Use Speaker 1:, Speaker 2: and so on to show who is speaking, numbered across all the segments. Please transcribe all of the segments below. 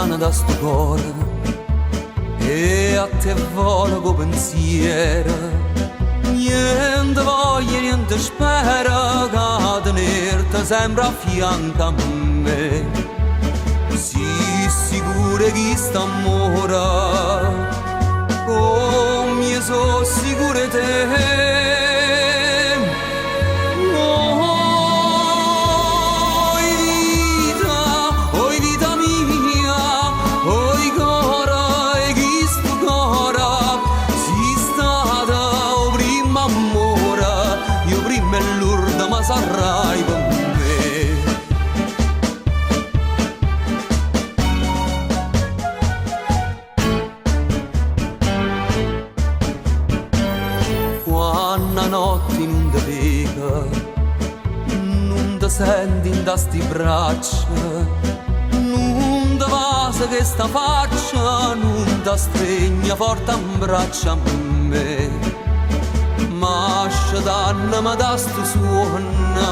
Speaker 1: luntano da stu core e a te vola co pensiero. Niente voglio, niente spero che tenerte sempre a fianco a me. Si sicuro che st'ammore come so sicuro 'e te. Oi vita, oi vita mia, oi core 'e chistu core, si stata 'o primmo ammore, e 'o primmo e l'urdemo sarrai pe' me. Quann' 'a notte nun te veco, nun te sento 'int'a sti braccia, nun te vaso chesta faccia, nun t'astregno forte 'mbraccio a me. Ma scetanneme da stu suonno,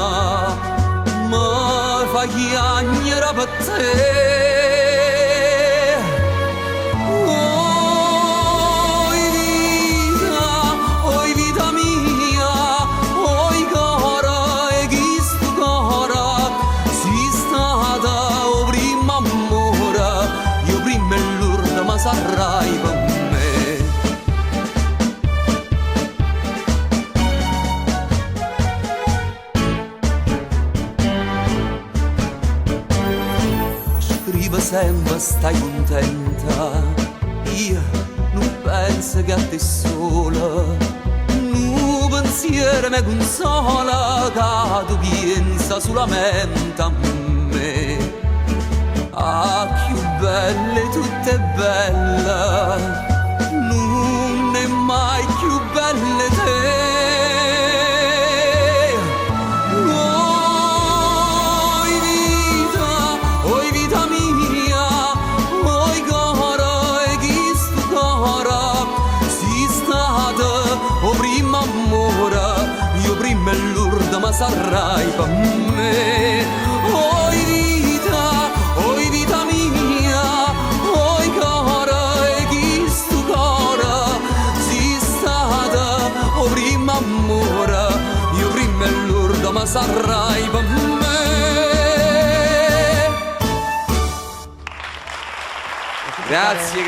Speaker 1: me fa chiagnere pe' te. Oi vita, oi vita mia, oi core 'e chistu core, si stata 'o primmo ammore, e 'o primmo e l'urdemo sarrai pe' me. Scrive sempre stai contenta, io nun penso che a te sola. Nu pensiero me consola, che tu pensa solamente a me. 'A cchiù bella 'e tutte 'e belle, nun è mai cchiù bella 'e te. Oi vita, oi vita mia, oi core 'e chistu core, si stata 'o primmo ammore, e 'o primmo e l'urdemo sarrai pe' me. Oi vita, oi vita mia, oi core 'e chistu core, si stata 'o primmo ammore, e 'o primmo e l'urdemo sarrai pe' me.
Speaker 2: Grazie.